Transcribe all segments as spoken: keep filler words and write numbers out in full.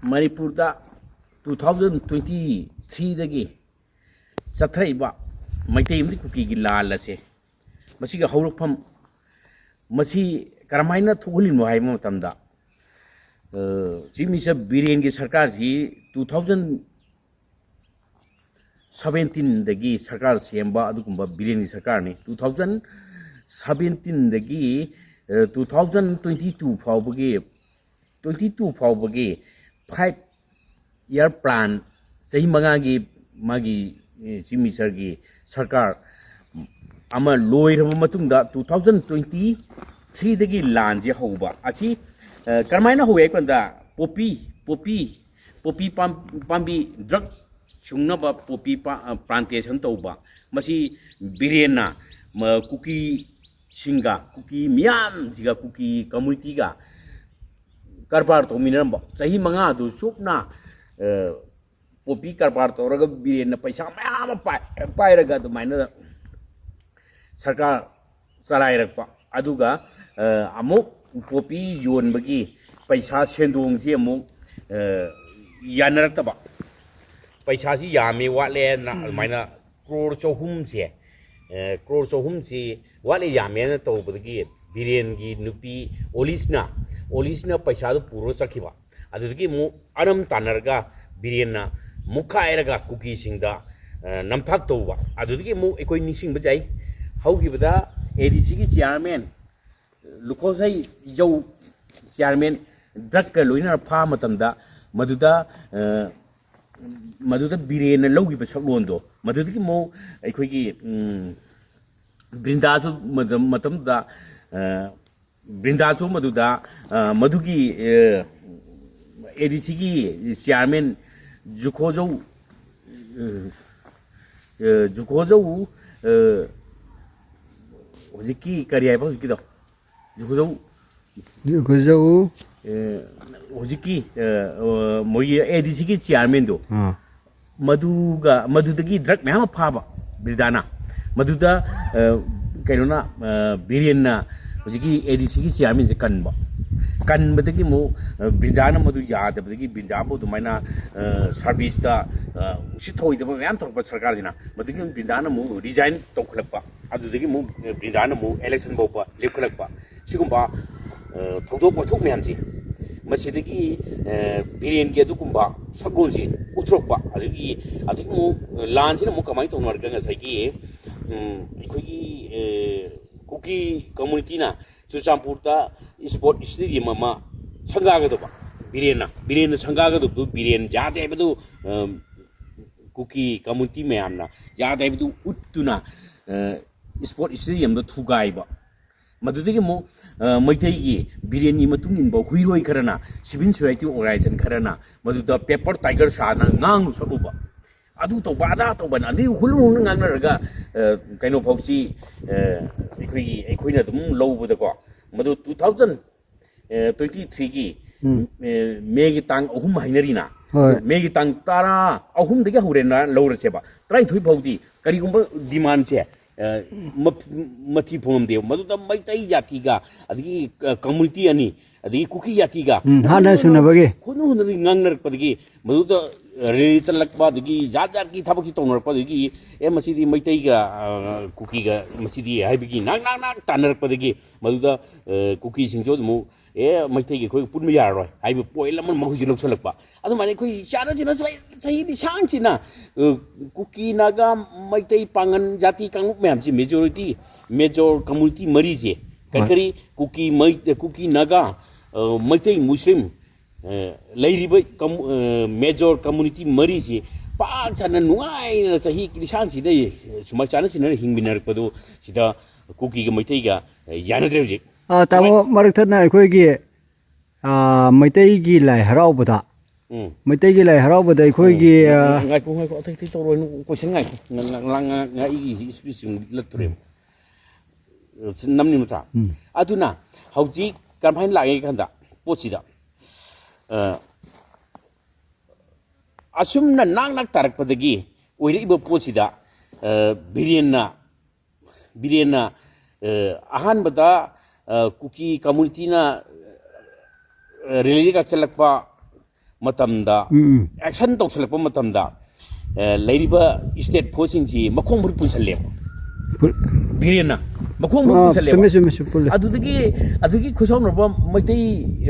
ꯃꯅꯤꯄꯨꯔꯗ two thousand twenty threeꯗꯒꯤ ꯆꯠꯊꯔꯛꯏꯕ Meitei ꯑꯃꯗꯤ ꯀꯨꯀꯤꯒꯤ ꯂꯥꯟ ꯑꯁꯦ, ꯃꯁꯤꯒꯤ ꯍꯧꯔꯛꯐꯝ, ꯃꯁꯤ ꯀꯔꯝꯍꯥꯏꯅ ꯊꯣꯛꯍꯜꯂꯤꯅꯣ ꯍꯥꯏꯕ ꯃꯇꯝꯗ, ꯑ, ꯆꯤꯐ ꯃꯤꯅꯤꯁꯇꯔ ꯕꯤꯔꯦꯟꯒꯤ ꯁꯔꯀꯥꯔꯁꯤ two thousand seventeenꯗꯒꯤ ꯁꯔꯀꯥꯔ ꯁꯦꯝꯕ ꯑꯗꯨꯒꯨꯝꯕ ꯕꯤꯔꯦꯟꯒꯤ ꯁꯔꯀꯥꯔꯅꯤ. Two thousand seventeenꯗꯒꯤ two thousand twenty two ꯐꯥꯎꯕꯒꯤ, twenty two ꯐꯥꯎꯕꯒꯤ five year plan, ꯆꯍꯤ ꯃꯉꯥꯒꯤ ꯃꯥꯒꯤ, ꯑꯦ, ꯆꯤꯐ ꯃꯤꯅꯤꯁꯇꯔꯒꯤ ꯁꯔꯀꯥꯔ ꯑꯃ ꯂꯣꯏꯔꯕ ꯃꯇꯨꯡꯗ two thousand twenty threeꯗꯒꯤ ꯂꯥꯟꯁꯦ ꯍꯧꯕ ꯑꯁꯤ, ꯑ, ꯀꯔꯝꯍꯥꯏꯅ ꯍꯧꯏ ꯍꯥꯏ ꯀꯥꯟꯗ, ꯄꯣꯄꯤ, ꯄꯣꯄꯤ, ꯄꯣꯄꯤ ꯄꯥꯝ-, ꯄꯥꯝꯕꯤ, ꯗ꯭ꯔꯒ ꯁꯨꯡꯅꯕ ꯄꯣꯄꯤ ꯄꯥ-, ꯑ, plantation ꯇꯧꯕ, ꯃꯁꯤ ꯕꯤꯔꯦꯟꯅ, ꯃ-, ꯀꯨꯀꯤꯁꯤꯡꯒ, ꯀꯨꯀꯤ ꯃꯤꯌꯥꯝꯁꯤꯒ, ꯀꯨꯀꯤ ꯀꯝꯃꯨꯅꯤꯇꯤꯒ ꯀꯔꯕꯥꯔ ꯇꯧꯃꯤꯟꯅꯔꯝꯕ ꯆꯍꯤ ꯃꯉꯥꯗꯨ ꯆꯨꯞꯅ, ꯑ, ꯄꯣꯄꯤ ꯀꯔꯕꯥꯔ ꯇꯧꯔꯒ ꯕꯤꯔꯦꯟꯅ ꯄꯩꯁꯥ ꯃꯌꯥꯝ ꯑꯃ ꯄꯥꯏ-, ꯄꯥꯏꯔꯒ ꯑꯗꯨꯃꯥꯏꯅ ꯁꯔꯀꯥꯔ ꯆꯂꯥꯏꯔꯛꯄ꯫ ꯑꯗꯨꯒ, ꯑ, ꯑꯃꯨꯛ ꯄꯣꯄꯤ ꯌꯣꯟꯕꯒꯤ ꯄꯩꯁꯥ ꯁꯦꯟꯗꯣꯡꯁꯤ ꯑꯃꯨꯛ, ꯑ, ꯌꯥꯅꯔꯛꯇꯕ꯫ ꯄꯩꯁꯥꯁꯤ ꯌꯥꯝꯃꯤ ꯋꯥꯠꯂꯦꯅ ꯑꯗꯨꯃꯥꯏꯅ ꯀ꯭ꯔꯣꯔ ꯆꯍꯨꯝꯁꯦ, ꯑ, ꯀ꯭ꯔꯣꯔ ꯆꯍꯨꯝꯁꯤ ꯋꯥꯠꯂꯦ ꯌꯥꯝꯃꯦꯅ ꯇꯧꯕꯗꯒꯤ ꯕꯤꯔꯦꯟꯒꯤ ꯅꯨꯄꯤ ꯑꯣꯂꯤꯁꯅ, ꯑꯣꯂꯤꯁꯅ ꯄꯩꯁꯥꯗꯨ ꯄꯨꯔꯒ ꯆꯠꯈꯤꯕ꯫ ꯑꯗꯨꯗꯒꯤ ꯑꯃꯨꯛ ꯑꯔꯝ ꯇꯥꯟꯅꯔꯒ ꯕꯤꯔꯦꯟꯅ ꯃꯨꯛꯈꯥꯏꯔꯒ ꯀꯨꯀꯤꯁꯤꯡꯗ, ꯑ, ꯅꯝꯊꯥꯛ ꯇꯧꯕ꯫ ꯑꯗꯨꯗꯒꯤ ꯑꯃꯨꯛ ꯑꯩꯈꯣꯏ ꯅꯤꯡꯁꯤꯡꯕ ꯌꯥꯏ, ꯍꯧꯈꯤꯕꯗ ADCꯒꯤ chairman ꯂꯨꯈꯣꯁꯩ ꯖꯧ chairman ꯗ꯭ꯔꯛꯀ ꯂꯣꯏꯅꯅ ꯐꯥ ꯃꯇꯝꯗ ꯃꯗꯨꯗ, ꯑ, ꯃꯗꯨꯗ ꯕꯤꯔꯦꯟꯅ ꯂꯧꯈꯤꯕ ꯁꯛꯂꯣꯟꯗꯣ, ꯃꯗꯨꯗꯒꯤ ꯑꯃꯨꯛ ꯑꯩꯈꯣꯏꯒꯤ, ꯎꯝ, ꯕ꯭ꯔꯤꯟꯗꯥꯁꯨ ꯃꯇꯝ-, ꯃꯇꯝꯗꯨꯗ, ꯑ, ꯕ꯭ꯔꯤꯟꯗꯥꯁꯨ ꯃꯗꯨꯗ, ꯑ, ꯃꯗꯨꯒꯤ, ꯑ, ADCꯒꯤ chairman ꯖꯨꯈꯣꯖꯧ, ꯑ, ꯑ, ꯖꯨꯈꯣꯖꯧ, ꯑ, ꯍꯧꯖꯤꯛꯀꯤ ꯀꯔꯤ ꯍꯥꯏꯕ ꯍꯧꯖꯤꯛꯀꯤꯗꯣ? ꯖꯨꯈꯣꯖꯧ, ꯖꯨꯈꯣꯖꯧ꯫ ꯑ, ꯍꯧꯖꯤꯛꯀꯤ, ꯑ, ꯑ, ꯃꯣꯏꯒꯤ ADCꯒꯤ chairmanꯗꯣ, ꯑꯥ꯫ ꯃꯗꯨꯒ, ꯃꯗꯨꯗꯒꯤ ꯗ꯭ꯔꯒ ꯃꯌꯥꯝ ꯑꯃ ꯐꯥꯕ ꯕ꯭ꯔꯤꯟꯗꯥꯅ꯫ ꯃꯗꯨꯗ, ꯑ, ꯀꯩꯅꯣꯅ, ꯑ, ꯕꯤꯔꯦꯟꯅ ꯍꯧꯖꯤꯛꯀꯤ ADCꯒꯤ chairmanꯁꯦ ꯀꯟꯕ꯫ ꯀꯟꯕꯗꯒꯤ ꯑꯃꯨꯛ, ꯑ, ꯕ꯭ꯔꯤꯟꯗꯥꯅ ꯃꯗꯨ ꯌꯥꯗꯕꯗꯒꯤ ꯕ꯭ꯔꯤꯟꯗꯥꯕꯨ ꯑꯗꯨꯃꯥꯏꯅ, ꯑ, ꯁꯥꯔꯚꯤꯁꯇ, ꯑ, ꯎꯁꯤꯠ ꯊꯧꯑꯣꯏꯗꯕ ꯃꯌꯥꯝ ꯇꯧꯔꯛꯄ ꯁꯔꯀꯥꯔꯁꯤꯅ, ꯃꯗꯨꯒꯤ ꯑꯃꯨꯛ ꯕ꯭ꯔꯤꯟꯗꯥꯅ ꯑꯃꯨꯛ ꯔꯤꯖꯥꯏꯟ ꯇꯧꯈꯠꯂꯛꯄ꯫ ꯑꯗꯨꯗꯒꯤ ꯑꯃꯨꯛ, ꯑ, ꯕ꯭ꯔꯤꯟꯗꯥꯅ ꯑꯃꯨꯛ ꯏꯂꯦꯛꯁꯟ ꯐꯥꯎꯕ ꯂꯦꯞꯈꯠꯂꯛꯄ꯫ ꯁꯤꯒꯨꯝꯕ, ꯑ, ꯊꯧꯗꯣꯛ ꯋꯥꯊꯣꯛ ꯃꯌꯥꯝꯁꯦ, ꯃꯁꯤꯗꯒꯤ, ꯑ, ꯕꯤꯔꯦꯟꯒꯤ ꯑꯗꯨꯒꯨꯝꯕ ꯁꯛꯂꯣꯟꯁꯦ ꯎꯠꯊꯣꯔꯛꯄ꯫ ꯑꯗꯒꯤ, ꯑꯗꯒꯤ ꯑꯃꯨꯛ ꯂꯥꯟꯁꯤꯅ ꯑꯃꯨꯛ ꯀꯃꯥꯏꯅ ꯇꯧꯅꯔꯒ ꯉꯁꯥꯏꯒꯤ, ꯎꯝ, ꯑꯩꯈꯣꯏꯒꯤ, ꯑ, ꯀꯨꯀꯤ ꯀꯝꯃꯨꯅꯤꯇꯤꯅ ꯆꯨꯔꯆꯥꯟꯄꯨꯔꯗ ꯏꯁꯄꯣꯔꯠ ꯏꯁꯇꯦꯗꯤꯌꯝ ꯑꯃ ꯁꯪꯒꯥꯒꯗꯧꯕ, ꯕꯤꯔꯦꯟꯅ, ꯕꯤꯔꯦꯟꯅ ꯁꯪꯒꯥꯒꯗꯧꯕꯗꯨ ꯕꯤꯔꯦꯟ ꯌꯥꯗꯦ ꯍꯥꯏꯕꯗꯨ, ꯑ, ꯀꯨꯀꯤ ꯀꯝꯃꯨꯅꯤꯇꯤ ꯃꯌꯥꯝꯅ ꯌꯥꯗꯦ ꯍꯥꯏꯕꯗꯨ ꯎꯠꯇꯨꯅ, ꯑ, ꯏꯁꯄꯣꯔꯠ ꯏꯁꯇꯦꯗꯤꯌꯝꯗ ꯊꯨꯒꯥꯏꯕ꯫ ꯃꯗꯨꯗꯒꯤ ꯑꯃꯨꯛ, ꯑ, ꯃꯩꯇꯩꯒꯤ ꯕꯤꯔꯦꯟꯒꯤ ꯃꯇꯨꯡ ꯏꯟꯕ ꯍꯨꯏꯔꯣꯏ ꯈꯔꯅ, ꯁꯤꯚꯤꯜ ꯁꯣꯁꯥꯏꯇꯤ ꯑꯣꯔꯒꯅꯥꯏꯖꯦꯁꯟ ꯈꯔꯅ ꯃꯗꯨꯗ ꯄꯦꯄꯔ ꯇꯥꯏꯒꯔ ꯁꯥꯅ ꯉꯥꯡꯂꯨ ꯁꯛꯂꯨꯕ꯫ ꯑꯗꯨ ꯇꯧꯕ, ꯑꯗꯥ ꯇꯧꯕꯅ, ꯑꯗꯩ ꯍꯨꯜꯂꯨ ꯍꯨꯜꯂꯨ ꯉꯥꯡꯅꯔꯒ, ꯑ, ꯀꯩꯅꯣ ꯐꯥꯎꯁꯤ, ꯑ, ꯑꯩꯈꯣꯏꯒꯤ, ꯑꯩꯈꯣꯏꯅ ꯑꯗꯨꯝ ꯂꯧꯕꯗꯀꯣ, ꯃꯗꯨ two thousand, ꯑ, twenty three ꯒꯤ, ꯎꯝ꯫ ꯑ, ꯃꯦꯒꯤ ꯇꯥꯡ ꯑꯍꯨꯝ ꯍꯥꯏꯅꯔꯤꯅ, ꯍꯣꯏ꯫ ꯃꯦꯒꯤ ꯇꯥꯡ ꯇꯔꯥ ꯑꯍꯨꯝꯗꯒꯤ ꯍꯧꯔꯦꯅ ꯂꯧꯔꯁꯦꯕ, ꯇꯔꯥꯅꯤꯊꯣꯏ ꯐꯥꯎꯗꯤ ꯀꯔꯤꯒꯨꯝꯕ ꯗꯤꯃꯥꯟꯁꯦ, ꯑ, ꯃ-, ꯃꯊꯤ ꯐꯣꯡꯉꯝꯗꯦꯕ꯫ ꯃꯗꯨꯗ ꯃꯩꯇꯩ ꯖꯥꯇꯤꯒ, ꯑꯗꯒꯤ, ꯑ, ꯀꯝꯃꯨꯅꯤꯇꯤ ꯑꯅꯤ, ꯑꯗꯒꯤ ꯀꯨꯀꯤ ꯖꯥꯇꯤꯒ ꯎꯝ, ꯍꯥꯠꯅ ꯁꯨꯅꯕꯒꯤ꯫ ꯍꯨꯟꯅ ꯍꯨꯟꯅ ꯉꯥꯡꯅꯔꯛꯄꯗꯒꯤ, ꯃꯗꯨꯗ, ꯑ, ꯔꯦꯂꯤ ꯆꯠꯂꯛꯄ, ꯑꯗꯒꯤ ꯖꯥꯠ ꯖꯥꯠꯀꯤ ꯊꯕꯛꯁꯤ ꯇꯧꯅꯔꯛꯄꯗꯒꯤ, "ꯑꯦ, ꯃꯁꯤꯗꯤ ꯃꯩꯇꯩꯒ, ꯑ, ꯀꯨꯀꯤꯒ ꯃꯁꯤꯗꯤ" ꯍꯥꯏꯕꯒꯤ ꯅꯥꯛ ꯅꯥꯛ ꯅꯥꯛ ꯇꯥꯟꯅꯔꯛꯄꯗꯒꯤ, ꯃꯗꯨꯗ, ꯑ, ꯀꯨꯀꯤꯁꯤꯡꯁꯨ ꯑꯃꯨꯛ, "ꯑꯦ, ꯃꯩꯇꯩꯒꯤ ꯑꯩꯈꯣꯏ ꯄꯨꯟꯕ ꯌꯥꯔꯔꯣꯏ" ꯍꯥꯏꯕ ꯄꯣꯏꯟ ꯑꯃ ꯃꯈꯣꯏꯁꯨ ꯂꯧꯁꯤꯜꯂꯛꯄ꯫ ꯑꯗꯨꯃꯥꯏꯅ ꯑꯩꯈꯣꯏ ꯆꯥꯅ ꯆꯤꯅ ꯆꯍꯤ, ꯆꯍꯤ ꯂꯤꯁꯥꯡꯁꯤꯅ, ꯑ, ꯀꯨꯀꯤ, ꯅꯥꯒꯥ, ꯃꯩꯇꯩ, ꯄꯥꯡꯒꯟ, ꯖꯥꯇꯤ ꯀꯥꯡꯂꯨꯞ ꯃꯌꯥꯝꯁꯤ, ꯃꯦꯖꯣꯔꯤꯇꯤ, ꯃꯦꯖꯣꯔ ꯀꯝꯃꯨꯅꯤꯇꯤ ꯃꯔꯤꯁꯦ, ꯀꯔꯤ ꯍꯣꯏ꯫ ꯀꯔꯤ, ꯀꯨꯀꯤ, ꯃꯩ-, ꯀꯨꯀꯤ, ꯅꯥꯒꯥ, ꯑ, ꯃꯩꯇꯩ, ꯃꯨꯁꯂꯤꯝ, ꯑ, ꯂꯩꯔꯤꯕ ꯀꯝꯃꯨ-, ꯑ, ꯃꯦꯖꯣꯔ ꯀꯝꯃꯨꯅꯤꯇꯤ ꯃꯔꯤꯁꯤ ꯄꯥꯛ ꯁꯟꯅ ꯅꯨꯡꯉꯥꯏꯅ ꯆꯍꯤ ꯂꯤꯁꯥꯡꯁꯤꯗ ꯁꯨꯃꯥꯏ ꯆꯥꯅ ꯆꯤꯟꯅꯅ ꯍꯤꯡꯃꯤꯟꯅꯔꯛꯄꯗꯨ, ꯁꯤꯗ ꯀꯨꯀꯤꯒ ꯃꯩꯇꯩꯒ ꯌꯥꯅꯗ꯭ꯔꯦ ꯍꯧꯖꯤꯛ꯫ ꯑ, ꯇꯥꯃꯣ, ꯁꯨꯃꯥꯏ- ꯃꯔꯛ ꯊꯠꯅ ꯑꯩꯈꯣꯏꯒꯤ, ꯑ, ꯃꯩꯇꯩꯒꯤ ꯂꯥꯏ ꯍꯔꯥꯎꯕꯗ, ꯎꯝ꯫ ꯃꯩꯇꯩꯒꯤ ꯂꯥꯏ ꯍꯔꯥꯎꯕꯗ ꯑꯩꯈꯣꯏꯒꯤ, ꯎꯝ꯫ ꯑ, ꯉꯥꯏꯈꯣ, ꯉꯥꯏꯈꯣ, ꯑꯇꯩ, ꯑꯇꯩ ꯇꯧꯔꯣꯏ, ꯀꯣꯏꯁꯟ ꯉꯥꯏꯈꯣ꯫ ꯉ-, ꯉ-, ꯉ-, ꯉ-, ꯑꯩꯒꯤ ꯁꯤ ꯁ꯭ꯄꯤꯆ ꯑꯃꯨꯛ ꯂꯠꯇꯣꯔꯦꯕ꯫ ꯅꯝꯅꯤ ꯅꯠꯇ꯭ꯔꯥ? ꯎꯝ꯫ ꯑꯗꯨꯅ ꯍꯧꯖꯤꯛ ꯀꯔꯝꯍꯥꯏꯅ ꯂꯥꯛꯑꯦ ꯀꯥꯟꯗ ꯄꯣꯠꯁꯤꯗ, ꯑ, ꯑꯁꯨꯝꯅ ꯅꯥꯛ ꯅꯥꯛ ꯇꯥꯔꯛꯄꯗꯒꯤ ꯑꯣꯏꯔꯛꯏꯕ ꯄꯣꯠꯁꯤꯗ, ꯑ, ꯕꯤꯔꯦꯟꯅ, ꯕꯤꯔꯦꯟꯅ, ꯑ, ꯑꯍꯥꯟꯕꯗ, ꯑ, ꯀꯨꯀꯤ ꯀꯝꯃꯨꯅꯤꯇꯤꯅ, ꯑ, ꯔꯦꯂꯤ ꯀꯛꯁꯤꯜꯂꯛꯄ ꯃꯇꯝꯗ, ꯎꯝ, ꯎꯝ. ꯑꯦꯛꯁꯟ ꯇꯧꯁꯤꯜꯂꯛꯄ ꯃꯇꯝꯗ, ꯑ, ꯂꯩꯔꯤꯕ ꯏꯁꯇꯦꯠ ꯐꯣꯔꯁꯁꯤꯡꯁꯤ ꯃꯈꯣꯡ ꯃꯔꯨ ꯄꯨꯟꯁꯜꯂꯦꯕ꯫ ꯄꯨ- ꯕꯤꯔꯦꯟꯅ ꯃꯈꯣꯡ ꯃꯔꯨ ꯑꯥ, ꯄꯨꯟꯁꯜꯂꯦꯕ꯫ ꯆꯨꯝꯃꯦ, ꯆꯨꯝꯃꯦ, ꯆꯨꯝꯃꯦ, ꯄꯨꯜꯂꯦ. ꯑꯗꯨꯗꯒꯤ, ꯑꯗꯨꯒꯤ ꯈꯨꯁꯥꯎꯅꯕ ꯃꯩꯇꯩ,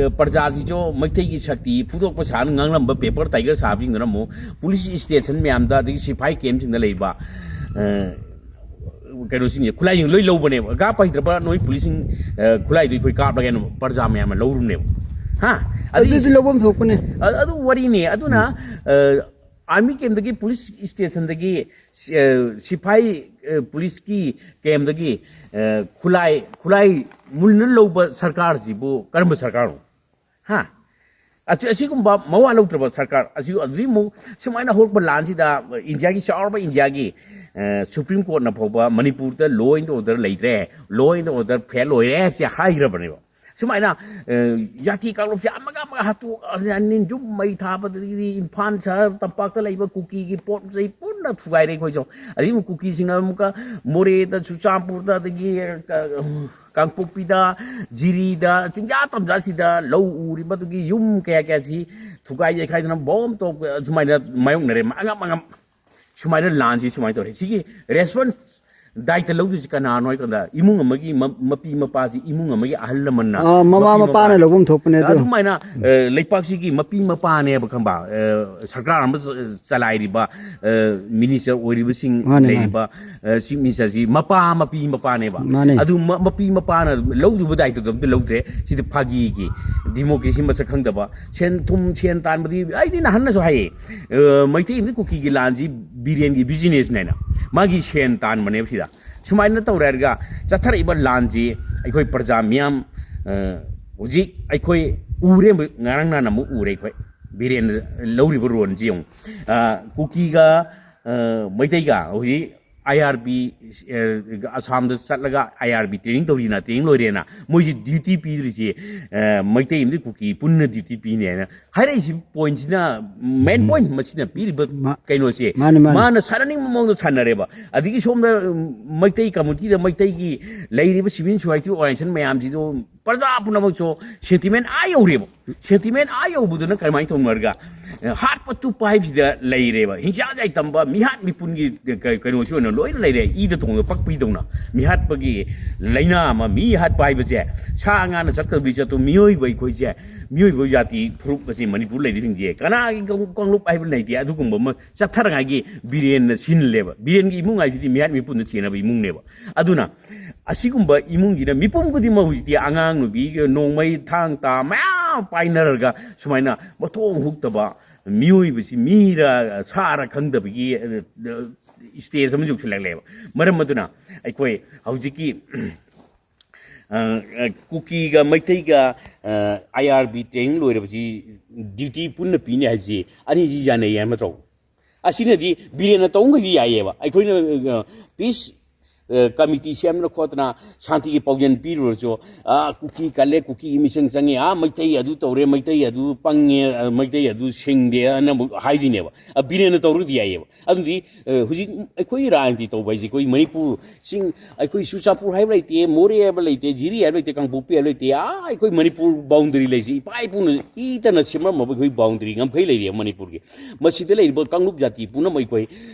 ꯑ, ꯄ꯭ꯔꯖꯥꯁꯤꯁꯨ ꯃꯩꯇꯩꯒꯤ ꯁꯛꯇꯤ ꯐꯨꯗꯣꯛꯄ ꯁꯥꯅ ꯉꯥꯡꯂꯝꯕ ꯄꯦꯄꯔ ꯇꯥꯏꯒꯔ ꯁꯥꯕꯁꯤꯡꯗꯨꯅ ꯑꯃꯨꯛ ꯄꯨꯂꯤꯁ ꯏꯁꯇꯦꯁꯟ ꯃꯌꯥꯝꯗ, ꯑꯗꯒꯤ ꯁꯤꯐꯥꯏ ꯀꯦꯝꯁꯤꯡꯗ ꯂꯩꯕ, ꯑ, ꯀꯩꯅꯣꯁꯤꯡꯁꯦ, ꯈꯨꯠꯂꯥꯏꯁꯤꯡ ꯂꯣꯏ ꯂꯧꯕꯅꯦꯕ꯫ "ꯀꯥꯞꯄ ꯍꯩꯇ꯭ꯔꯕ ꯅꯣꯏ ꯄꯨꯂꯤꯁꯁꯤꯡ, ꯑ, ꯈꯨꯠꯂꯥꯏꯗꯣ ꯑꯩꯈꯣꯏ ꯀꯥꯞꯂꯒꯦꯅ" ꯄ꯭ꯔꯖꯥ ꯃꯌꯥꯝꯅ ꯂꯧꯔꯨꯕꯅꯦꯕ꯫ ꯍꯥ? ꯑꯗꯨꯒꯤ ꯑꯗꯨꯗꯤ ꯂꯧꯐꯝ ꯊꯣꯛꯄꯅꯦ. ꯑ-, ꯑꯗꯨ ꯋꯥꯔꯤꯅꯤ꯫ ꯑꯗꯨꯅ, ꯑ, ꯑꯥꯔꯃꯤ ꯀꯦꯝꯗꯒꯤ, ꯄꯨꯂꯤꯁ ꯏꯁꯇꯦꯁꯟꯗꯒꯤ, ꯁꯤ-, ꯑ, ꯁꯤꯐꯥꯏ, ꯑ, ꯄꯨꯂꯤꯁꯀꯤ ꯀꯦꯝꯗꯒꯤ, ꯑ, ꯈꯨꯠꯂꯥꯏ, ꯈꯨꯠꯂꯥꯏ ꯃꯨꯟꯅ ꯂꯧꯕ ꯁꯔꯀꯥꯔꯁꯤꯕꯨ ꯀꯔꯝꯕ ꯁꯔꯀꯥꯔꯅꯣ? ꯍꯥ? ꯑꯁꯤ-, ꯑꯁꯤꯒꯨꯝꯕ ꯃꯋꯥ ꯂꯧꯗ꯭ꯔꯕ ꯁꯔꯀꯥꯔ ꯑꯁꯤ, ꯑꯗꯨꯗꯤ ꯑꯃꯨꯛ ꯁꯨꯃꯥꯏꯅ ꯍꯧꯔꯛꯄ ꯂꯥꯟꯁꯤꯗ ꯏꯟꯗꯤꯌꯥꯒꯤ, ꯆꯥꯎꯔꯕ ꯏꯟꯗꯤꯌꯥꯒꯤ, ꯑ, ꯁꯨꯄ꯭ꯔꯤꯝ ꯀꯣꯔꯠꯅ ꯐꯥꯎꯕ ꯃꯅꯤꯄꯨꯔꯗ law and order ꯂꯩꯇ꯭ꯔꯦ, law and order fail ꯑꯣꯏꯔꯦ ꯍꯥꯏꯕꯁꯦ ꯍꯥꯏꯈ꯭ꯔꯕꯅꯦꯕ꯫ ꯁꯨꯃꯥꯏꯅ, ꯑ, ꯖꯥꯇꯤ ꯀꯥꯡꯂꯨꯞꯁꯦ ꯑꯃꯒ ꯑꯃꯒ ꯍꯥꯠꯇꯣꯛ, ꯌꯨꯝ ꯃꯩ ꯊꯥꯕꯗꯒꯤꯗꯤ ꯏꯝꯐꯥꯜ ꯁꯍꯔ ꯇꯝꯄꯥꯛꯇ ꯂꯩꯕ ꯀꯨꯀꯤꯒꯤ ꯄꯣꯠ ꯆꯩ ꯄꯨꯟꯅ ꯊꯨꯒꯥꯏꯔꯦ ꯑꯩꯈꯣꯏꯁꯨ꯫ ꯑꯗꯒꯤ ꯑꯃꯨꯛ ꯀꯨꯀꯤꯁꯤꯡꯅ ꯑꯃꯨꯛꯀ ꯃꯣꯔꯦꯗ, ꯆꯨꯔꯆꯥꯟꯄꯨꯔꯗ, ꯑꯗꯒꯤ, ꯑ, ꯀꯥꯡꯄꯣꯛꯄꯤꯗ, ꯖꯤꯔꯤꯗ, ꯆꯤꯡꯖꯥ ꯇꯝꯖꯥꯁꯤꯗ ꯂꯧ ꯎꯔꯤꯕꯗꯨꯒꯤ ꯌꯨꯝ ꯀꯌꯥ ꯀꯌꯥꯁꯤ ꯊꯨꯒꯥꯏ ꯌꯩꯈꯥꯏꯗꯅ ꯕꯣꯝ ꯇꯧ-, ꯁꯨꯃꯥꯏꯅ ꯃꯥꯌꯣꯛꯅꯔꯦ ꯑꯉꯝ ꯑꯉꯝ꯫ ꯁꯨꯃꯥꯏꯅ ꯂꯥꯟꯁꯤ ꯁꯨꯃꯥꯏꯅ ꯇꯧꯔꯦ꯫ ꯁꯤꯒꯤ ꯔꯦꯁꯄꯣꯟꯁ, ꯗꯥꯏꯇ ꯂꯧꯗꯣꯏꯁꯤ ꯀꯅꯥꯅꯣ ꯍꯥꯏ ꯀꯥꯟꯗ, ꯏꯃꯨꯡ ꯑꯃꯒꯤ ꯃ-, ꯃꯄꯤ ꯃꯄꯥꯁꯤ, ꯏꯃꯨꯡ ꯑꯃꯒꯤ ꯑꯍꯜ ꯂꯃꯟꯅ, ꯑꯥ, ꯃꯃꯥ ꯃꯄꯤ ꯃꯄꯥꯅ ꯃꯄꯥ-, ꯂꯧꯐꯝ ꯊꯣꯛꯄꯅꯦ ꯑꯗꯣ. ꯑꯗꯨꯃꯥꯏꯅ, ꯑ, ꯂꯩꯄꯥꯛꯁꯤꯒꯤ ꯃꯄꯤ ꯃꯄꯥꯅꯦꯕ, ꯈꯪꯕ, ꯑ, ꯁꯔꯀꯥꯔ ꯑꯃ ꯆ-, ꯆꯂꯥꯏꯔꯤꯕ, ꯑ, ꯃꯤꯅꯤꯁꯇꯔ ꯑꯣꯏꯔꯤꯕꯁꯤꯡ, ꯃꯥꯅꯦ, ꯃꯥꯅꯦ. ꯂꯩꯔꯤꯕ, ꯑ, ꯆꯤꯐ ꯃꯤꯅꯤꯁꯇꯔꯁꯤ ꯃꯄꯥ ꯃꯄꯤ ꯃꯄꯥꯅꯦꯕ꯫ ꯃꯥꯅꯦ. ꯑꯗꯨ ꯃ-, ꯃꯄꯤ ꯃꯄꯥꯅ ꯂꯧꯗꯕ ꯗꯥꯏꯇꯗꯣ ꯑꯝꯇ ꯂꯧꯗ꯭ꯔꯦ꯫ ꯁꯤꯗꯤ ꯐꯥꯒꯤꯒꯤ, ꯗꯤꯃꯣꯀ꯭ꯔꯦꯁꯤ ꯃꯁꯛ ꯈꯪꯗꯕ, ꯁꯦꯟ ꯊꯨꯝ, ꯁꯦꯟ ꯇꯥꯟꯕꯗꯤ ꯑꯩꯗꯤ ꯅꯍꯥꯟꯅꯁꯨ ꯍꯥꯏꯌꯦ, ꯑ, ꯃꯩꯇꯩ ꯑꯃꯗꯤ ꯀꯨꯀꯤꯒꯤ ꯂꯥꯟꯁꯤ ꯕꯤꯔꯦꯟꯒꯤ ꯕꯤꯖꯤꯅꯦꯁꯅꯦꯅ, ꯃꯥꯒꯤ ꯁꯦꯟ ꯇꯥꯟꯕꯅꯦꯕ ꯁꯤꯗ꯫ ꯁꯨꯃꯥꯏꯅ ꯇꯧꯔꯦ ꯍꯥꯏꯔꯒ ꯆꯠꯊꯔꯛꯏꯕ ꯂꯥꯟꯁꯤ ꯑꯩꯈꯣꯏ ꯄ꯭ꯔꯖꯥ ꯃꯤꯌꯥꯝ, ꯑ, ꯍꯧꯖꯤꯛ ꯑꯩꯈꯣꯏ ꯎꯔꯦ, ꯉꯔꯥꯡ ꯅꯍꯥꯟ ꯑꯃꯨꯛ ꯎꯔꯦ ꯑꯩꯈꯣꯏ꯫ ꯕꯤꯔꯦꯟꯅ ꯂꯧꯔꯤꯕ ꯔꯣꯜꯁꯤ ꯌꯦꯡꯉꯨ꯫ ꯑ, ꯀꯨꯀꯤꯒ, ꯑ, ꯃꯩꯇꯩꯒ ꯍꯧꯖꯤꯛ ꯑꯥꯏ ꯑꯥꯔ ꯕꯤ ꯑꯁꯥꯝꯗ ꯆꯠꯂꯒ ꯑꯥꯏ ꯑꯥꯔ ꯕꯤ ꯇ꯭ꯔꯦꯅꯤꯡ ꯇꯧꯔꯤꯅ, ꯇ꯭ꯔꯦꯅꯤꯡ ꯂꯣꯏꯔꯦꯅ, ꯃꯣꯏꯁꯦ ꯗ꯭ꯌꯨꯇꯤ ꯄꯤꯗꯣꯏꯁꯦ ꯃꯩꯇꯩ ꯑꯃꯗꯤ ꯀꯨꯀꯤ ꯄꯨꯟꯅ ꯗ꯭ꯌꯨꯇꯤ ꯄꯤꯅꯤ ꯍꯥꯏꯅ ꯍꯥꯏꯔꯛꯏꯁꯤ꯫ ꯄꯣꯏꯟꯁꯤꯅ, ꯃꯦꯟ ꯄꯣꯏꯟ ꯃꯁꯤꯅ ꯄꯤꯔꯤꯕ ꯀꯩꯅꯣꯁꯦ, ꯃꯥꯅꯦ, ꯃꯥꯅꯦ꯫ ꯃꯥꯅ ꯁꯥꯟꯅꯅꯤꯡꯕ ꯃꯑꯣꯡꯗ ꯁꯥꯟꯅꯔꯦꯕ꯫ ꯑꯗꯒꯤ ꯁꯣꯝꯗ ꯃꯩꯇꯩ ꯀꯝꯃꯨꯅꯤꯇꯤꯗ, ꯃꯩꯇꯩꯒꯤ ꯂꯩꯔꯤꯕ ꯁꯤꯚꯤꯜ ꯁꯣꯁꯥꯏꯇꯤ ꯑꯣꯔꯒꯅꯥꯏꯖꯦꯁꯟ ꯃꯌꯥꯝꯁꯤꯗ ꯄ꯭ꯔꯖꯥ ꯄꯨꯝꯅꯃꯛꯁꯨ ꯁꯦꯟꯇꯤꯃꯦꯟ ꯑꯥ ꯌꯧꯔꯦꯕ꯫ ꯁꯦꯟꯇꯤꯃꯦꯟ ꯑꯥ ꯌꯧꯕꯗꯨꯅ ꯀꯃꯥꯏꯅ ꯇꯧꯅꯔꯒ, ꯍꯥꯠꯄ ꯇꯨꯞꯄ ꯍꯥꯏꯕꯁꯤꯗ ꯂꯩꯔꯦꯕ꯫ ꯍꯤꯡꯁꯥ ꯌꯥꯏꯇꯝꯕ ꯃꯤꯍꯥꯠ ꯃꯤꯄꯨꯟꯒꯤ ꯀ-, ꯀꯩꯅꯣꯁꯤ ꯑꯣꯏꯅ ꯂꯣꯏꯅ ꯂꯩꯔꯦ꯫ ꯏꯗ ꯊꯣꯡꯗ ꯄꯛꯄꯤꯗꯧꯅ ꯃꯤꯍꯥꯠꯄꯒꯤ ꯂꯥꯏꯅꯥ ꯑꯃ, ꯃꯤ ꯍꯥꯠꯄ ꯍꯥꯏꯕꯁꯦ ꯁꯥ ꯉꯥꯅ ꯆꯠꯀꯗꯕꯗꯤ ꯆꯠꯇꯨ, ꯃꯤꯑꯣꯏꯕ ꯑꯩꯈꯣꯏꯁꯦ, ꯃꯤꯑꯣꯏꯕ ꯖꯥꯇꯤ ꯐꯨꯔꯨꯞ ꯑꯁꯤ ꯃꯅꯤꯄꯨꯔ ꯂꯩꯔꯤꯁꯤꯡꯁꯦ ꯀꯅꯥꯒꯤ ꯀꯥꯡ-, ꯀꯥꯡꯂꯨꯞ ꯍꯥꯏꯕ ꯂꯩꯇꯦ꯫ ꯑꯗꯨꯒꯨꯝꯕ ꯑꯃ ꯆꯠꯊꯔꯉꯥꯏꯒꯤ ꯕꯤꯔꯦꯟꯅ ꯁꯤꯜꯂꯦꯕ꯫ ꯕꯤꯔꯦꯟꯒꯤ ꯏꯃꯨꯡ ꯍꯥꯏꯁꯤꯗꯤ ꯃꯤꯍꯥꯠ ꯃꯤꯄꯨꯟꯗ ꯆꯦꯟꯅꯕ ꯏꯃꯨꯡꯅꯦꯕ꯫ ꯑꯗꯨꯅ ꯑꯁꯤꯒꯨꯝꯕ ꯏꯃꯨꯡꯁꯤꯅ ꯃꯤꯄꯨꯝ ꯈꯨꯗꯤꯡꯃꯛ ꯍꯧꯖꯤꯛꯇꯤ ꯑꯉꯥꯡ ꯅꯨꯕꯤ ꯅꯣꯡꯃꯩ ꯊꯥꯡ ꯇꯥ ꯃꯌꯥꯝ ꯄꯥꯏꯅꯔꯒ ꯁꯨꯃꯥꯏꯅ ꯃꯊꯣꯡ ꯍꯨꯛꯇꯕ ꯃꯤꯑꯣꯏꯕꯁꯤ ꯃꯤꯔ ꯁꯥꯔ ꯈꯪꯗꯕꯒꯤ, ꯑ, ꯁ꯭ꯇꯦꯖ ꯑꯃ ꯌꯧꯁꯤꯜꯂꯛꯂꯦꯕ꯫ ꯃꯔꯝ ꯑꯗꯨꯅ ꯑꯩꯈꯣꯏ ꯍꯧꯖꯤꯛꯀꯤ, ꯑ, ꯑ, ꯀꯨꯀꯤꯒ ꯃꯩꯇꯩꯒ, ꯑ, ꯑꯥꯏ ꯑꯥꯔ ꯕꯤ ꯇ꯭ꯔꯦꯅꯤꯡ ꯂꯣꯏꯔꯕꯁꯤ ꯗ꯭ꯌꯨꯇꯤ ꯄꯨꯟꯅ ꯄꯤꯅꯤ ꯍꯥꯏꯕꯁꯤ ꯑꯅꯤꯁꯤ ꯌꯥꯅꯩ ꯍꯥꯏꯕ ꯅꯠꯇ꯭ꯔꯣ? ꯑꯁꯤꯅꯗꯤ ꯕꯤꯔꯦꯟꯅ ꯇꯧꯕꯃꯈꯩꯗꯤ ꯌꯥꯏꯌꯦꯕ꯫ ꯑꯩꯈꯣꯏꯅ, ꯑ, ꯄꯤꯁ, ꯑ, ꯀꯃꯤꯇꯤ ꯁꯦꯝꯗꯅ ꯈꯣꯠꯇꯅ ꯁꯥꯟꯇꯤꯒꯤ ꯄꯥꯎꯖꯦꯜ ꯄꯤꯔꯨꯔꯁꯨ, ꯑ, ꯀꯨꯀꯤ ꯀꯜꯂꯦ, ꯀꯨꯀꯤꯒꯤ ꯃꯤꯆꯪ ꯆꯪꯉꯦ, ꯑ, ꯃꯩꯇꯩ ꯑꯗꯨ ꯇꯧꯔꯦ, ꯃꯩꯇꯩ ꯑꯗꯨ ꯄꯪꯉꯦ, ꯑ, ꯃꯩꯇꯩ ꯑꯗꯨ ꯁꯤꯡꯗꯦ ꯑꯅ ꯑꯃꯨꯛ ꯍꯥꯏꯗꯣꯏꯅꯦꯕ꯫ ꯑ, ꯕꯤꯔꯦꯟꯅ ꯇꯧꯔꯒꯗꯤ ꯌꯥꯏꯌꯦꯕ꯫ ꯑꯗꯨꯗꯤ, ꯑ, ꯍꯧꯖꯤꯛ ꯑꯩꯈꯣꯏ ꯔꯥꯖꯅꯤꯇꯤ ꯇꯧꯕ ꯍꯥꯏꯁꯦ ꯑꯩꯈꯣꯏ ꯃꯅꯤꯄꯨꯔ ꯆꯤꯡ, ꯑꯩꯈꯣꯏ ꯆꯨꯔꯆꯥꯟꯄꯨꯔ ꯍꯥꯏꯕ ꯂꯩꯇꯦ, ꯃꯣꯔꯦ ꯍꯥꯏꯕ ꯂꯩꯇꯦ, ꯖꯤꯔꯤ ꯍꯥꯏꯕ ꯂꯩꯇꯦ, ꯀꯥꯡꯄꯣꯛꯄꯤ ꯍꯥꯏꯕ ꯂꯩꯇꯦ, ꯑꯥ, ꯑꯩꯈꯣꯏ ꯃꯅꯤꯄꯨꯔ ꯕꯥꯎꯟꯗꯔꯤ ꯂꯩꯁꯦ, ꯏꯄꯥ ꯏꯄꯨꯅ ꯏꯇꯅ ꯁꯦꯝꯂꯝꯃꯕ ꯑꯩꯈꯣꯏ ꯕꯥꯎꯟꯗꯔꯤ ꯉꯝꯈꯩ ꯂꯩꯔꯤꯕ ꯃꯅꯤꯄꯨꯔꯒꯤ꯫ ꯃꯁꯤꯗ ꯂꯩꯔꯤꯕ ꯀꯥꯡꯂꯨꯞ ꯖꯥꯇꯤ ꯄꯨꯝꯅꯃꯛ ꯑꯩꯈꯣꯏ,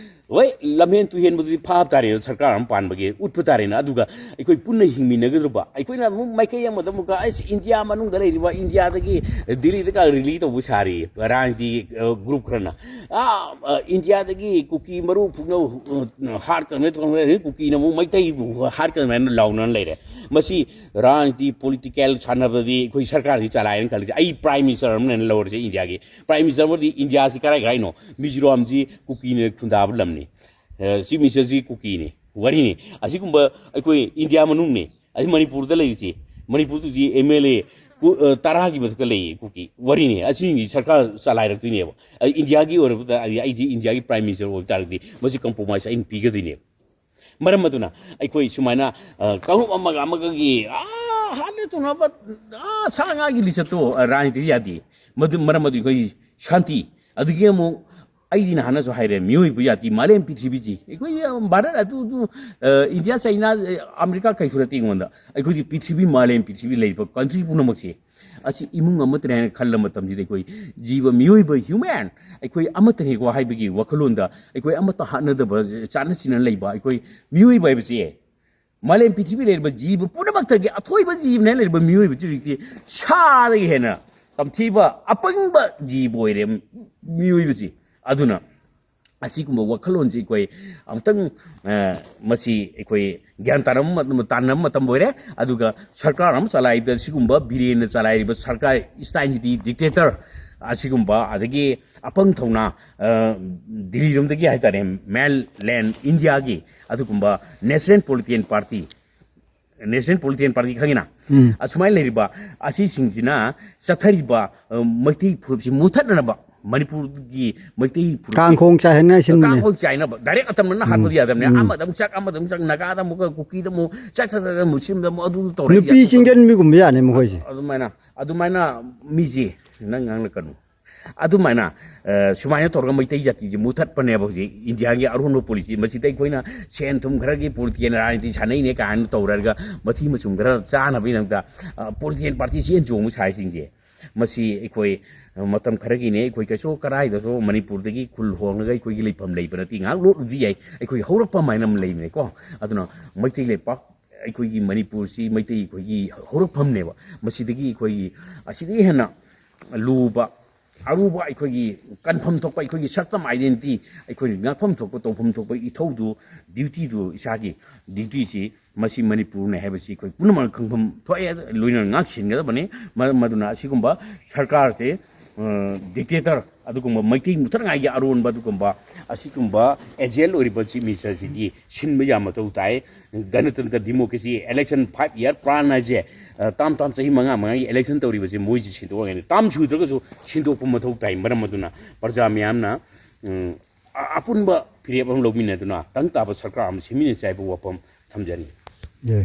ꯍꯣꯏ, ꯂꯝꯍꯦꯟ ꯇꯨꯍꯦꯟꯕꯗꯨꯗꯤ ꯐꯥꯕ ꯇꯥꯔꯦꯅ, ꯁꯔꯀꯥꯔ ꯑꯃ ꯄꯥꯟꯕꯒꯤ ꯎꯠꯄ ꯇꯥꯔꯦꯅ, ꯑꯗꯨꯒ ꯑꯩꯈꯣꯏ ꯄꯨꯟꯅ ꯍꯤꯡꯃꯤꯟꯅꯒꯗꯧꯕ, ꯑꯩꯈꯣꯏꯅ ꯑꯃꯨꯛ ꯃꯥꯏꯀꯩ ꯑꯃꯗ ꯑꯃꯨꯛꯀ, ꯑꯁ, ꯏꯟꯗꯤꯌꯥ ꯃꯅꯨꯡꯗ ꯂꯩꯔꯤꯕ, ꯏꯟꯗꯤꯌꯥꯗꯒꯤ ꯗꯤꯜꯂꯤꯗꯒ ꯔꯦꯂꯤ ꯇꯧꯕ ꯁꯥꯔꯤ ꯔꯥꯖꯅꯤꯇꯤ, ꯑ, ꯒ꯭ꯔꯨꯞ ꯈꯔꯅ꯫ ꯑ, ꯑ, ꯏꯟꯗꯤꯌꯥꯗꯒꯤ ꯀꯨꯀꯤ ꯃꯔꯨ ꯐꯨꯛꯅ, ꯑ, ꯍꯥꯠꯀꯗꯕꯅꯤ, ꯀꯨꯀꯤꯅ ꯑꯃꯨꯛ ꯃꯩꯇꯩꯕꯨ ꯍꯥꯠꯀꯗꯕꯅꯤ ꯍꯥꯏꯅ ꯂꯥꯎꯅꯅ ꯂꯩꯔꯦ꯫ ꯃꯁꯤ ꯔꯥꯖꯅꯤꯇꯤ, ꯄꯣꯂꯤꯇꯤꯀꯦꯜ ꯁꯥꯟꯅꯕꯗꯤ ꯑꯩꯈꯣꯏ ꯁꯔꯀꯥꯔꯁꯤ ꯆꯂꯥꯏꯔꯦꯅ ꯈꯜꯂꯤꯁꯦ꯫ ꯑꯩ ꯄ꯭ꯔꯥꯏꯝ ꯃꯤꯅꯤꯁꯇꯔ ꯑꯃꯅ ꯂꯧꯔꯁꯦ ꯏꯟꯗꯤꯌꯥꯒꯤ꯫ ꯄ꯭ꯔꯥꯏꯝ ꯃꯤꯅꯤꯁꯇꯔ ꯑꯃꯗꯤ ꯏꯟꯗꯤꯌꯥꯁꯤ ꯀꯔꯥꯏ ꯀꯔꯥꯏꯅꯣ? ꯃꯤꯖꯣꯔꯥꯝꯁꯤ ꯀꯨꯀꯤꯅ ꯈꯨꯟꯗꯥꯕ ꯂꯝꯅꯤ꯫ ꯑ, ꯆꯤꯐ ꯃꯤꯅꯤꯁꯇꯔꯁꯤ ꯀꯨꯀꯤꯅꯤ꯫ ꯋꯥꯔꯤꯅꯤ꯫ ꯑꯁꯤꯒꯨꯝꯕ ꯑꯩꯈꯣꯏ ꯏꯟꯗꯤꯌꯥ ꯃꯅꯨꯡꯅꯤ꯫ ꯑꯩ ꯃꯅꯤꯄꯨꯔꯗ ꯂꯩꯔꯤꯁꯤ꯫ ꯃꯅꯤꯄꯨꯔꯗꯨꯗꯤ ꯑꯦꯝ ꯑꯦꯜ ꯑꯦ ꯀꯨ-, ꯑ, ꯇꯔꯥꯒꯤ ꯃꯊꯛꯇ ꯂꯩꯌꯦ ꯀꯨꯀꯤ꯫ ꯋꯥꯔꯤꯅꯤ꯫ ꯑꯁꯤꯒꯤ ꯁꯔꯀꯥꯔ ꯆꯂꯥꯏꯔꯛꯇꯣꯏꯅꯦꯕ꯫ ꯑꯩ ꯏꯟꯗꯤꯌꯥꯒꯤ ꯑꯣꯏꯔꯕ ꯇꯥꯔꯗꯤ, ꯑꯩꯁꯤ ꯏꯟꯗꯤꯌꯥꯒꯤ ꯄ꯭ꯔꯥꯏꯝ ꯃꯤꯅꯤꯁꯇꯔ ꯑꯣꯏꯕ ꯇꯥꯔꯒꯗꯤ ꯃꯁꯤ ꯀꯝꯄ꯭ꯔꯣꯃꯥꯏꯁ ꯑꯩꯅ ꯄꯤꯒꯗꯣꯏꯅꯦꯕ꯫ ꯃꯔꯝ ꯑꯗꯨꯅ ꯑꯩꯈꯣꯏ ꯁꯨꯃꯥꯏꯅ, ꯑ, ꯀꯥꯡꯂꯨꯞ ꯑꯃꯒ ꯑꯃꯒꯒꯤ, ꯑꯥ, ꯍꯥꯠꯅ ꯇꯨꯅꯕ, ꯑꯥ, ꯁꯥ ꯉꯥꯒꯤ ꯂꯤꯆꯠꯇꯣ, ꯑ, ꯔꯥꯖꯅꯤꯇꯤꯗ ꯌꯥꯗꯦ꯫ ꯃꯗꯨ, ꯃꯔꯝ ꯑꯗꯨ ꯑꯩꯈꯣꯏ ꯁꯥꯟꯇꯤ, ꯑꯗꯨꯗꯒꯤ ꯑꯃꯨꯛ ꯑꯩꯗꯤ ꯅꯍꯥꯟꯅꯁꯨ ꯍꯥꯏꯔꯦ, ꯃꯤꯑꯣꯏꯕ ꯖꯥꯇꯤ ꯃꯥꯂꯦꯝ ꯄ꯭ꯔꯤꯊꯤꯕꯤꯁꯤ, ꯑꯩꯈꯣꯏ, ꯑ, ꯚꯥꯔꯠ ꯑꯗꯨ, ꯑꯗꯨ, ꯑ, ꯏꯟꯗꯤꯌꯥ, ꯆꯩꯅꯥ, ꯑ, ꯑꯃꯦꯔꯤꯀꯥ ꯀꯩꯁꯨ ꯅꯠꯇꯦ ꯑꯩꯉꯣꯟꯗ꯫ ꯑꯩꯈꯣꯏꯗꯤ ꯄ꯭ꯔꯤꯊꯤꯕꯤ, ꯃꯥꯂꯦꯝ ꯄ꯭ꯔꯤꯊꯤꯕꯤ ꯂꯩꯔꯤꯕ ꯀꯟꯇ꯭ꯔꯤ ꯄꯨꯝꯅꯃꯛꯁꯦ ꯑꯁꯤ ꯏꯃꯨꯡ ꯑꯃꯠꯇꯅꯤ ꯍꯥꯏꯅ ꯈꯜꯂ ꯃꯇꯝꯁꯤꯗ ꯑꯩꯈꯣꯏ ꯖꯤꯕ, ꯃꯤꯑꯣꯏꯕ, human, ꯑꯩꯈꯣꯏ ꯑꯃꯠꯇꯅꯤꯀꯣ ꯍꯥꯏꯕꯒꯤ ꯋꯥꯈꯜꯂꯣꯟꯗ ꯑꯩꯈꯣꯏ ꯑꯃꯠꯇ ꯍꯥꯠꯅꯗꯕ, ꯆꯥꯟꯅ ꯆꯤꯟꯅ ꯂꯩꯕ ꯑꯩꯈꯣꯏ ꯃꯤꯑꯣꯏꯕ ꯍꯥꯏꯕꯁꯤ, ꯃꯥꯂꯦꯝ ꯄ꯭ꯔꯤꯊꯤꯕꯤ ꯂꯩꯔꯤꯕ ꯖꯤꯕ ꯄꯨꯝꯅꯃꯛꯇꯒꯤ ꯑꯊꯣꯏꯕ ꯖꯤꯕꯅꯦ ꯂꯩꯔꯤꯕ ꯃꯤꯑꯣꯏꯕꯁꯤ ꯍꯧꯖꯤꯛꯇꯤ ꯁꯥꯗꯒꯤ ꯍꯦꯟꯅ ꯇꯝꯊꯤꯕ ꯑꯄꯪꯕ ꯖꯤꯕ ꯑꯣꯏꯔꯦ ꯃꯤꯑꯣꯏꯕꯁꯤ꯫ ꯑꯗꯨꯅ ꯑꯁꯤꯒꯨꯝꯕ ꯋꯥꯈꯜꯂꯣꯟꯁꯤ ꯑꯩꯈꯣꯏ ꯑꯃꯨꯛꯇꯪ, ꯑ, ꯃꯁꯤ ꯑꯩꯈꯣꯏ ꯒ꯭ꯌꯥꯟ ꯇꯥꯅꯕ ꯃ-, ꯇꯥꯅꯕ ꯃꯇꯝ ꯑꯣꯏꯔꯦ꯫ ꯑꯗꯨꯒ ꯁꯔꯀꯥꯔ ꯑꯃ ꯆꯂꯥꯏꯕꯗ ꯁꯤꯒꯨꯝꯕ ꯕꯤꯔꯦꯟꯅ ꯆꯂꯥꯏꯔꯤꯕ ꯁꯔꯀꯥꯔ, ꯏꯁꯇꯥꯏꯟꯁꯤꯗꯤ ꯗꯤꯛꯇꯦꯇꯔ ꯑꯁꯤꯒꯨꯝꯕ, ꯑꯗꯒꯤ ꯑꯄꯪ ꯊꯧꯅꯥ, ꯑ, ꯗꯤꯜꯂꯤꯔꯣꯝꯗꯒꯤ ꯍꯥꯏꯇꯥꯔꯦ, ꯃꯦꯟꯂꯦꯟ ꯏꯟꯗꯤꯌꯥꯒꯤ ꯑꯗꯨꯒꯨꯝꯕ national political party, national political party ꯈꯪꯉꯤꯅ? ꯎꯝ꯫ ꯑꯁꯨꯃꯥꯏꯅ ꯂꯩꯔꯤꯕ ꯑꯁꯤꯁꯤꯡꯁꯤꯅ ꯆꯠꯊꯔꯤꯕ, ꯑ, ꯃꯩꯇꯩ ꯐꯨꯔꯨꯞꯁꯤ ꯃꯨꯊꯠꯅꯅꯕ ꯃꯅꯤꯄꯨꯔꯒꯤ ꯃꯩꯇꯩ ꯐꯨꯔꯨꯞꯁꯤ ꯀꯥꯡꯈꯣꯡ ꯆꯥꯏꯍꯟꯅ ꯁꯤꯟꯕꯅꯦ꯫ ꯀꯥꯡꯈꯣꯡ ꯆꯥꯏꯅꯕ, ꯗꯥꯏꯔꯦꯛ ꯑꯇꯝꯅꯅ ꯎꯝ꯫ ꯍꯥꯠꯄꯗꯤ ꯌꯥꯗꯕꯅꯦ꯫ ꯎꯝ꯫ ꯑꯃꯗ ꯑꯃꯨꯛ ꯆꯠ, ꯑꯃꯗ ꯑꯃꯨꯛ ꯆꯠ, ꯅꯥꯒꯥꯗ ꯑꯃꯨꯛ, ꯀꯨꯀꯤꯗ ꯑꯃꯨꯛ ꯆꯠ, ꯆꯠ, ꯆꯠ, ꯃꯨꯁꯂꯤꯝꯗ ꯑꯃꯨꯛ ꯑꯗꯨ ꯇꯧꯔꯦ꯫ ꯅꯨꯄꯤ ꯆꯤꯡꯖꯟꯕꯤꯒꯨꯝꯕ ꯌꯥꯅꯤ ꯃꯈꯣꯏꯁꯦ꯫ ꯑꯗꯨꯃꯥꯏꯅ, ꯑꯗꯨꯃꯥꯏꯅ ꯃꯤꯁꯤ ꯅꯪ ꯉꯥꯡꯂꯛꯀꯅꯨ꯫ ꯑꯗꯨꯃꯥꯏꯅ, ꯑ, ꯁꯨꯃꯥꯏꯅ ꯇꯧꯔꯒ ꯃꯩꯇꯩ ꯖꯥꯇꯤꯁꯤ ꯃꯨꯊꯠꯄꯅꯦꯕ ꯍꯧꯖꯤꯛ ꯏꯟꯗꯤꯌꯥꯒꯤ ꯑꯔꯣꯟꯕ ꯄꯣꯂꯤꯁꯤ꯫ ꯃꯁꯤꯗ ꯑꯩꯈꯣꯏꯅ ꯁꯦꯟ ꯊꯨꯝ ꯈꯔꯒꯤ ꯄꯣꯂꯤꯇꯤꯀꯦꯜ ꯔꯥꯖꯅꯤꯇꯤ ꯁꯥꯟꯅꯩꯅꯦ ꯀꯥꯏꯅ ꯇꯧꯔꯒ ꯃꯊꯤ ꯃꯆꯨꯝ ꯈꯔ ꯆꯥꯅꯕꯒꯤꯗꯃꯛꯇ, ꯑ, ꯄꯣꯂꯤꯇꯤꯀꯦꯜ ꯄꯥꯔꯇꯤ ꯆꯦꯟ ꯆꯣꯡꯕ ꯁꯥꯏꯁꯤꯡꯁꯦ, ꯃꯁꯤ ꯑꯩꯈꯣꯏ, ꯑ, ꯃꯇꯝ ꯈꯔꯒꯤꯅꯦ꯫ ꯑꯩꯈꯣꯏ ꯀꯩꯁꯨ ꯀꯔꯥꯏꯗꯁꯨ ꯃꯅꯤꯄꯨꯔꯗꯒꯤ ꯈꯨꯜ ꯍꯣꯡꯂꯒ ꯑꯩꯈꯣꯏꯒꯤ ꯂꯩꯐꯝ ꯂꯩꯕ ꯅꯠꯇꯦ꯫ ꯉꯥꯏꯍꯥꯛ ꯂꯣꯠꯂꯨꯕꯗꯤ ꯌꯥꯏ꯫ ꯑꯩꯈꯣꯏ ꯍꯧꯔꯛꯐꯝ ꯍꯥꯏꯅ ꯑꯃ ꯂꯩꯕꯅꯦꯀꯣ꯫ ꯑꯗꯨꯅ ꯃꯩꯇꯩ ꯂꯩꯄꯥꯛ ꯑꯩꯈꯣꯏꯒꯤ ꯃꯅꯤꯄꯨꯔꯁꯤ ꯃꯩꯇꯩ ꯑꯩꯈꯣꯏꯒꯤ ꯍꯧꯔꯛꯐꯝꯅꯦꯕ꯫ ꯃꯁꯤꯗꯒꯤ ꯑꯩꯈꯣꯏꯒꯤ ꯑꯁꯤꯗꯒꯤ ꯍꯦꯟꯅ ꯂꯨꯕ, ꯑꯔꯨꯕ, ꯑꯩꯈꯣꯏꯒꯤ ꯀꯟꯐꯝ ꯊꯣꯛꯄ, ꯑꯩꯈꯣꯏꯒꯤ ꯁꯛꯇꯝ, identity, ꯑꯩꯈꯣꯏꯒꯤ ꯉꯥꯛꯐꯝ ꯊꯣꯛꯄ, ꯇꯧꯐꯝ ꯊꯣꯛꯄ ꯏꯊꯧꯗꯨ, duty ꯗꯨ, ꯏꯁꯥꯒꯤ duty ꯁꯤ, ꯃꯁꯤ ꯃꯅꯤꯄꯨꯔꯅꯦ ꯍꯥꯏꯕꯁꯤ ꯑꯩꯈꯣꯏ ꯄꯨꯝꯅꯃꯛꯅ ꯈꯪꯐꯝ ꯊꯣꯛꯑꯦ, ꯂꯣꯏꯅꯅ ꯉꯥꯛ ꯁꯦꯟꯒꯗꯕꯅꯤ꯫ ꯃꯔꯝ ꯑꯗꯨꯅ ꯑꯁꯤꯒꯨꯝꯕ ꯁꯔꯀꯥꯔꯁꯦ, ꯑ, dictator, ꯑꯗꯨꯒꯨꯝꯕ ꯃꯩꯇꯩ ꯃꯨꯊꯠꯅꯉꯥꯏꯒꯤ ꯑꯔꯣꯟꯕ ꯑꯗꯨꯒꯨꯝꯕ, ꯑꯁꯤꯒꯨꯝꯕ agent ꯑꯣꯏꯔꯤꯕ chief minister ꯁꯤꯗꯤ ꯁꯤꯟꯕ ꯌꯥꯝ ꯃꯊꯧ ꯇꯥꯏ꯫ ꯒꯅꯇꯟꯇ꯭ꯔ, democracy, election five year plan ꯍꯥꯏꯁꯦ, ꯑ, term, term ꯆꯍꯤ ꯃꯉꯥ ꯃꯉꯥꯒꯤ election ꯇꯧꯔꯤꯕꯁꯦ ꯃꯣꯏꯁꯦ ꯁꯤꯟꯗꯣꯛꯑꯒꯅꯤ꯫ Term ꯁꯨꯗ꯭ꯔꯒꯁꯨ ꯁꯤꯟꯗꯣꯛꯄ ꯃꯊꯧ ꯇꯥꯏ꯫ ꯃꯔꯝ ꯑꯗꯨꯅ ꯄ꯭ꯔꯖꯥ ꯃꯌꯥꯝꯅ, ꯎꯝ, ꯑ-, ꯑꯄꯨꯟꯕ ꯐꯤꯔꯦꯞ ꯑꯃ ꯂꯧꯃꯤꯟꯅꯗꯨꯅ ꯇꯪ ꯇꯥꯕ ꯁꯔꯀꯥꯔ ꯑꯃ ꯁꯦꯝꯃꯤꯟꯅꯁꯤ ꯍꯥꯏꯕ ꯋꯥꯐꯝ ꯊꯝꯖꯔꯤ꯫